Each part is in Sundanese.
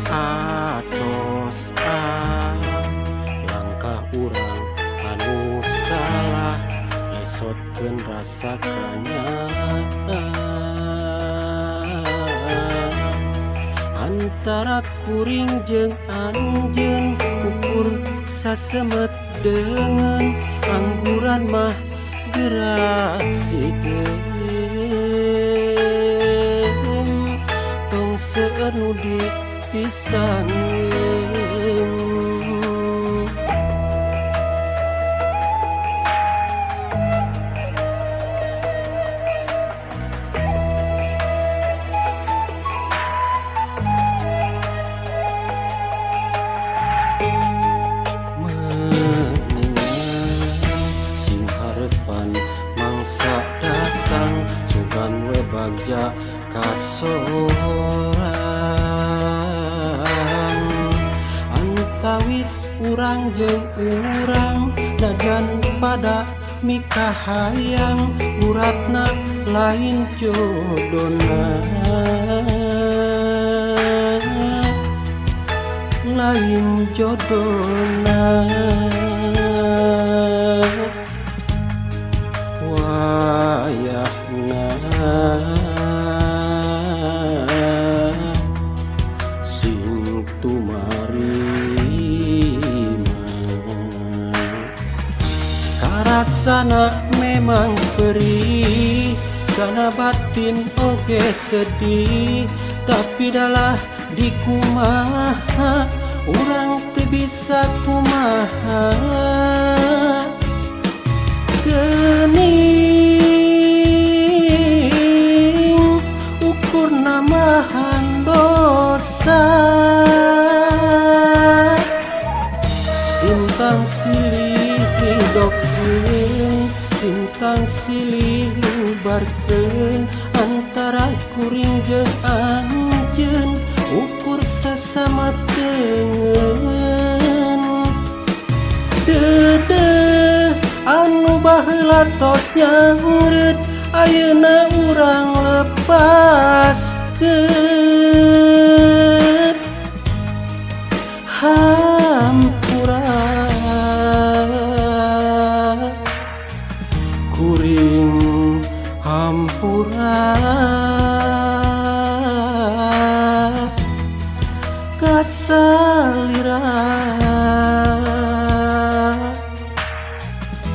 Atos ah, langkah urang anu salah, lesotkeun rasa kanyaah antara kuring jeung anjeun, ukur sasemet deungeun, angguran mah geura sideun. Tong seueur nu dipisangeun. Meuningan sing harepan mangsa datang, sugan we bagja ka sorang. Antawis urang jeung urang, najan pada mikahayang, uratna lain jodona, lain jodona. Wayahna sing tumarima, karasana memang perih, karena batin oge sedih, tapi dalah dikumaha, urang teu bisa kumaha. Geuning ukur namahan dosa, tintang silih ridhokeun, tintang silih lubarkeun antara kuring jeung anjeun, ukur sasama deungeun. Deudeuh anu baheula tos nyangreut, ayeuna urang lepaskeun. Hampura kuring, hampura ka salira,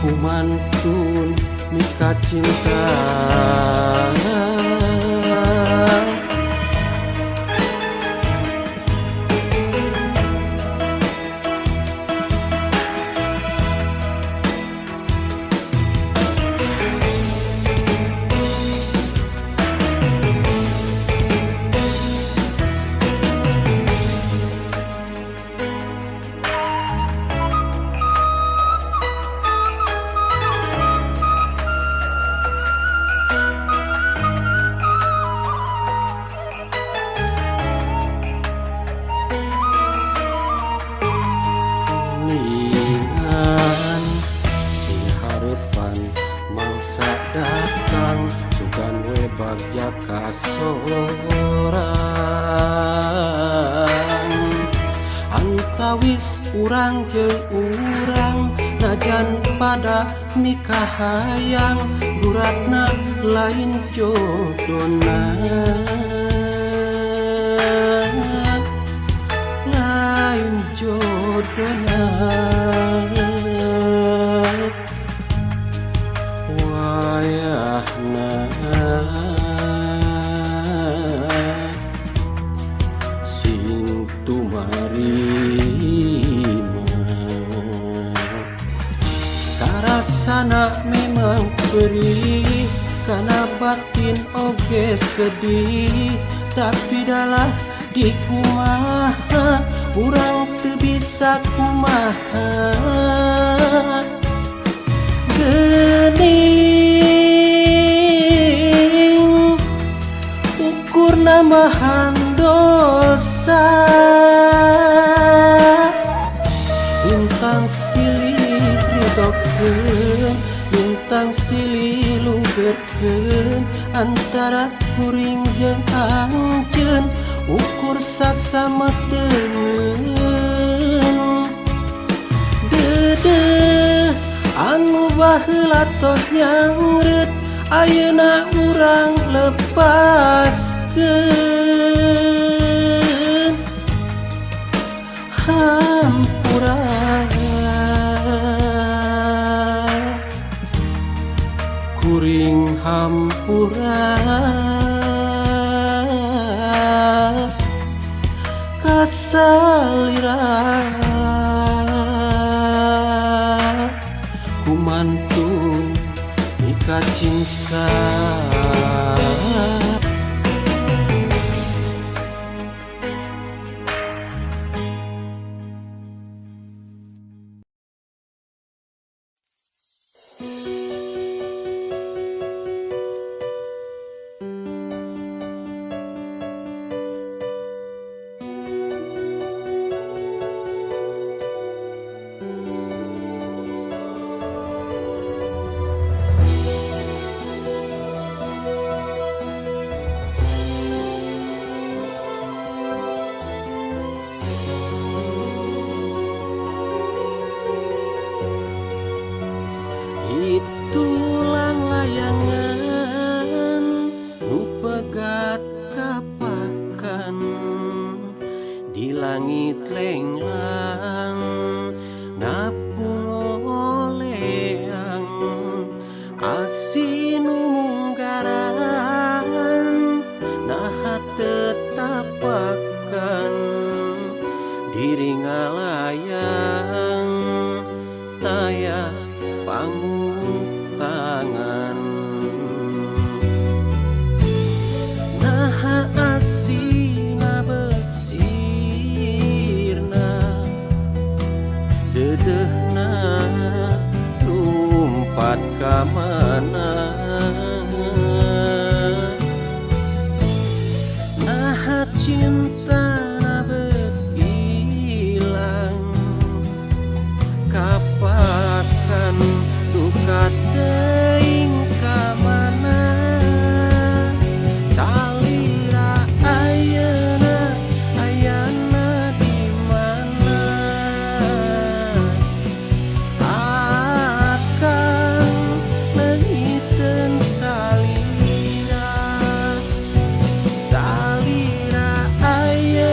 kumantun mikacinta. Ningan sing harepan mangsa datang, sugan we bagja ka sorang. Antawis urang jeung urang, najan pada mikahayang, guratna lain jodona, lain jodona. Wayahna Kamari mah karasana memang perih, kana batin oge sedih, tapi dalah dikumaha, urang teu bisa kumaha. Geuning ukur nambahan dosa, bintang silih ridokeun, bintang silih luberkeun antara kuring jeung anjeun, ukur sasama teu. Deudeuh anu baheula tos nyangreut, ayeuna urang lepaskeun. Hampura, kuring hampura ka salira, kumantun mikacinta. Itulang layangan nu pegat kapakan di langit lenglang, napung oleang asinu munggaran, naha tetapakan diri ngalayang taya pamuntangan. Naha asina bet sirna, deudeuhna lumpat ka mana? Naha cintana bet ilang kapakan, duka teuing ka mana? Salira ayeuna ayana di mana? Akang leungiteun salira. Salira ayeuna.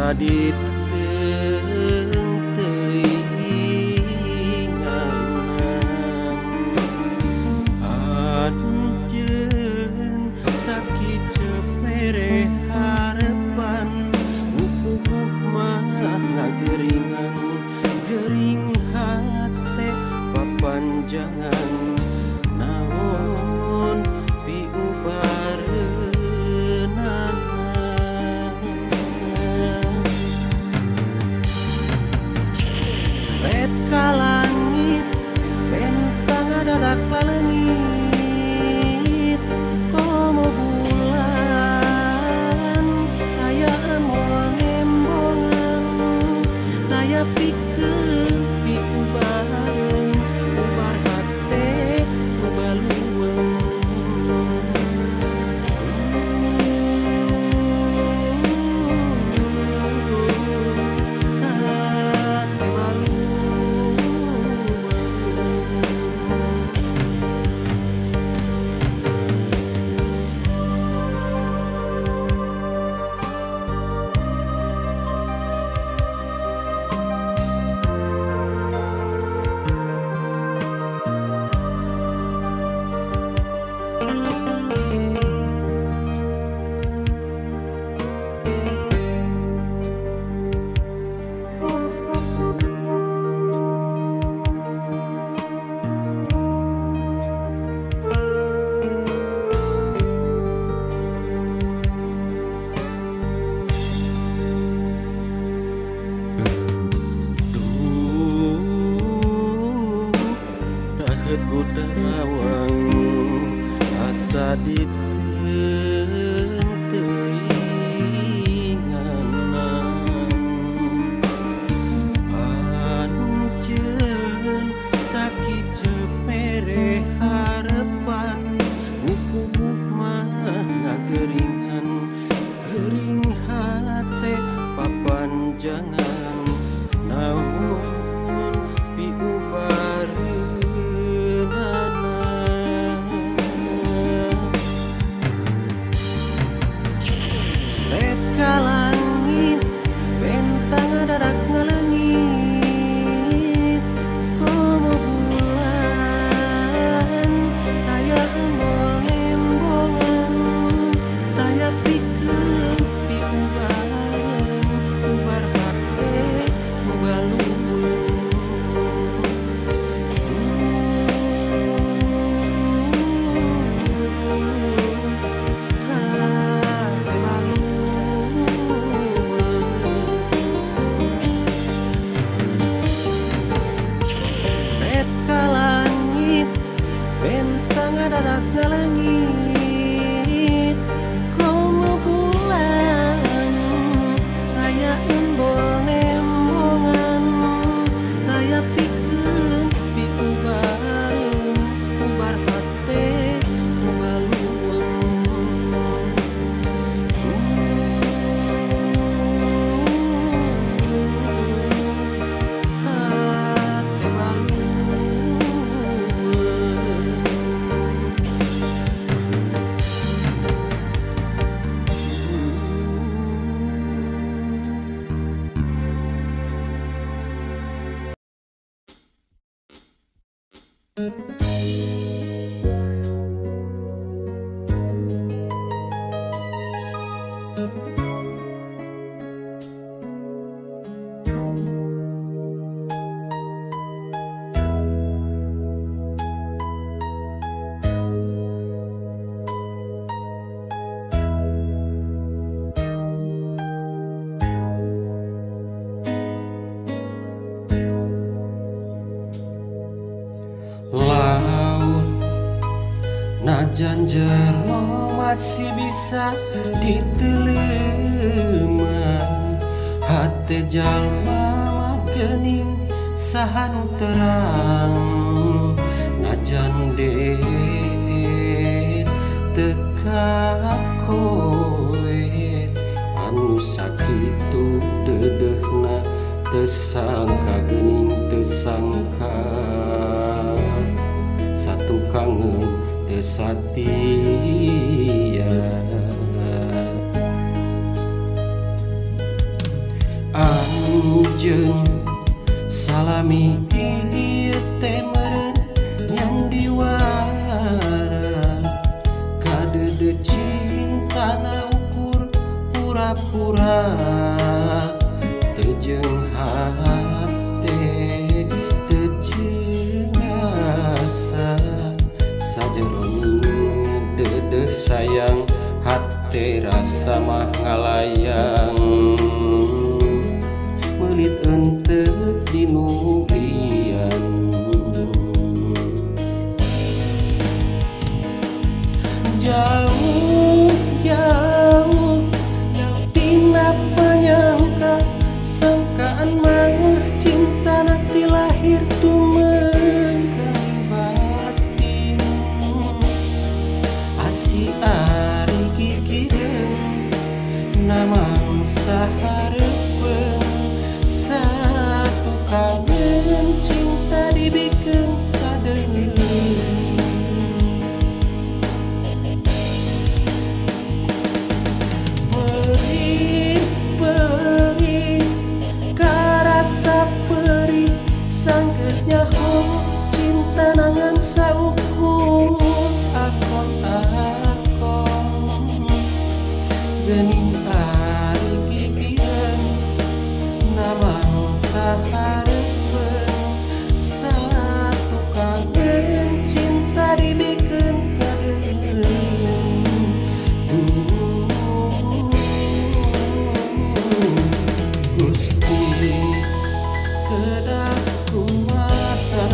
Asa diteungteuinganan. Anjeun sakiceup mere harepan, puguh mah ngageringan. Gering hate papanjangan, naon piubareunana. Ret ka langit bentang ngadadak laleungit komo bulan, taya moal nembongan, taya pikeun piubareun ubar hate nu baluweung. Hate baluweung. Duh, raheut gudawang asa diteungteuinganan. Anjeun sakiceup mere harepan, puguh mah ngageringan. Gering hate papanjangan, naon piubareunana. Ret ka langit bentang ngadadak ngaleungit komo bulan, taya moal nembongan, taya pikeun piubareun ubar hate nu baluweung. Duh, hate baluweung. Ret ka langit bentang ngadadak ngaleungit komo bulan, taya embol nembongan, taya pikeun piubareun ubar hate nu baluweung. Duh, hate baluweung. Laut najan jero masih bisa diteleman, hate jalma mah geuning saha nu terang. Najan deet teu kakoet anu sakitu deudeuhna, teu sangka geuning, teu sangka satukangeun teu satia. Anjeun salami ieu teh meureun nyandiwara, kadeudeuh cintana ukur pura-pura, teu jeung hate teu jeung rasa, sajeroning deudeuh sayang hate rasa mah ngalayang, meulit euteup di nu lian. Jauh jauh jauh tina panyangka, sangkaan mah cintana ti lahir tumengkang batin, asih ari gigireun namangsa hareupeun, satukangeun cinta dibikeun kadeung. Perih perih karasa perih, sanggeus nyaho cinta ngan saukur akon-akon, geuning ari gigireun namangsa hareupeun, satukangeun cinta dibikeun kadeung. Duh Gusti kedah kumaha.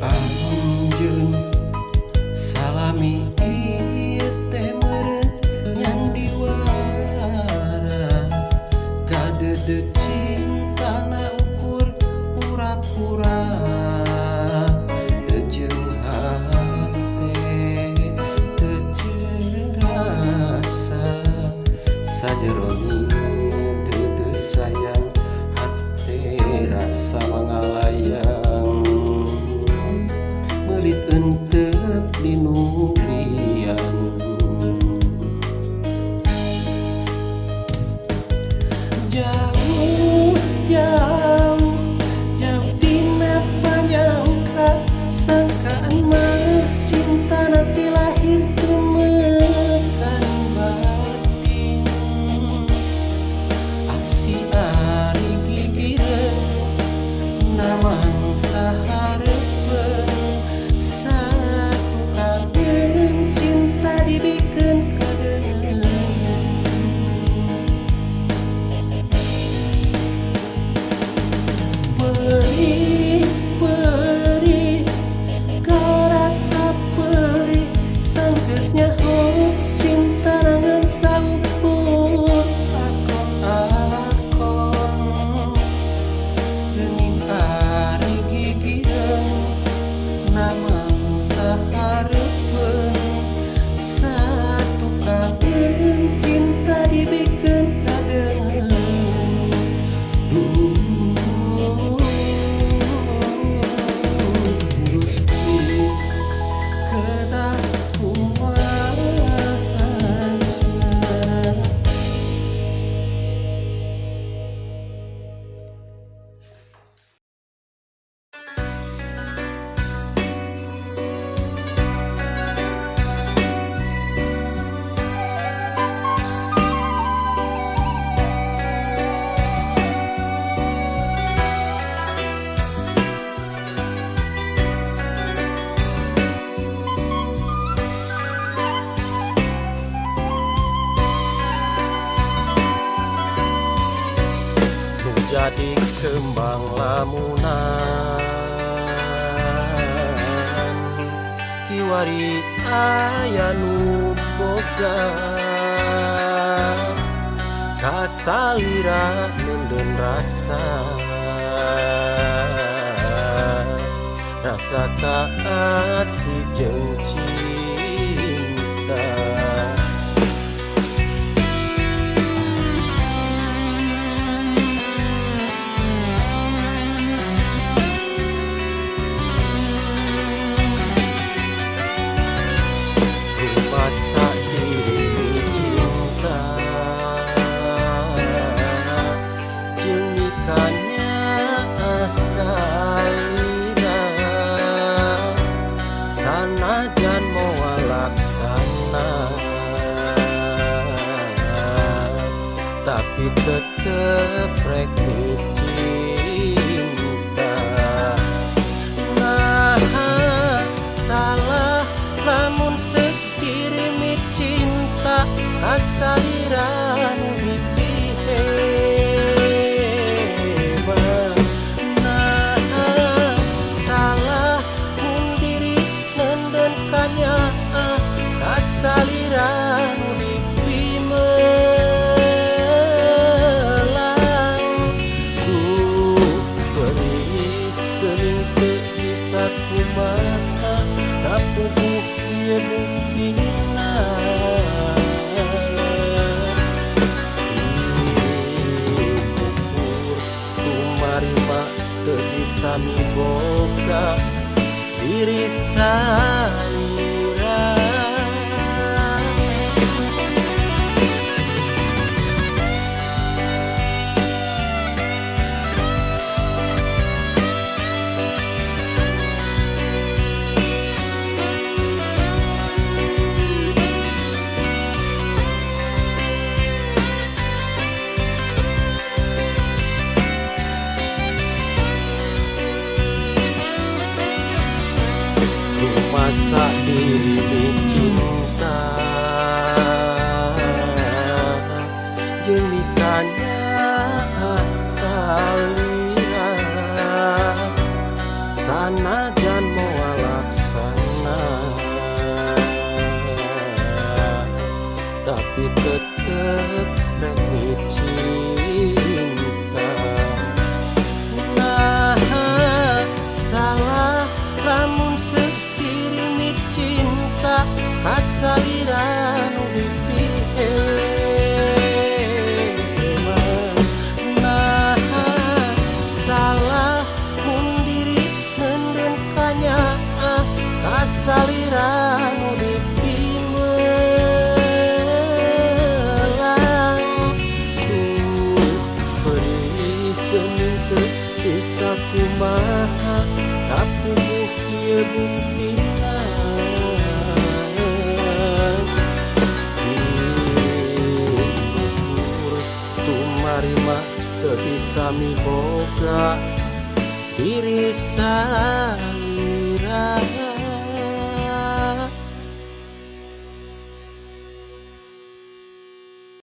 Anjeun salami ieu teh meureun nyandiwara, kadeudeuh cintana ukur pura-pura, teu jeung hate teu jeung rasa, sajeroning deudeuh sayang hate rasa mangalayang, meulit euteup di nu lian. Jauh jauh jauh tina panyangka, sangkaan mah cintana ti lahir tumekan batin, asih ari gigireun namangsa hareupeun, satukangeun cinta dibikeun kadeung. Perih perih karasa perih, sanggeus nyaho cinta ngan saukur akon-akon, geuning ari gigireun namangsa hareupeun, satukangeun cinta dibikeun kadeung. Duh Gusti kedah kumaha. Jadi kembang lamunan kiwari aya nu boga kasalira nenden rasa rasa kaasih jeung cinta. Masa diri cinta jeung mikanya asalira sanajan moal laksana tapi tetep rek cinta. Nah salah lamun sekirimi cinta kasalira nu dipihema. Nah salah mun diri nenden kanyaah kasalira nu dipimelang. Duh perih geuning teu bisa kumaha kapuguh ieu buktina. Pupur tumarima teu bisa miboga diri salira. Masa diri cinta jeung mikanya asalira sanajan moal laksana tapi tetep rek cinta. Nah salah lamun sekirimi cinta kasalira nu dipihema. Nah salah mun diri nenden kanyaah kasalira nu dipimelang. Duh perih geuning teu bisa kumaha kapuguh ieu buktina. Pupur tumarima teu bisa miboga diri salira.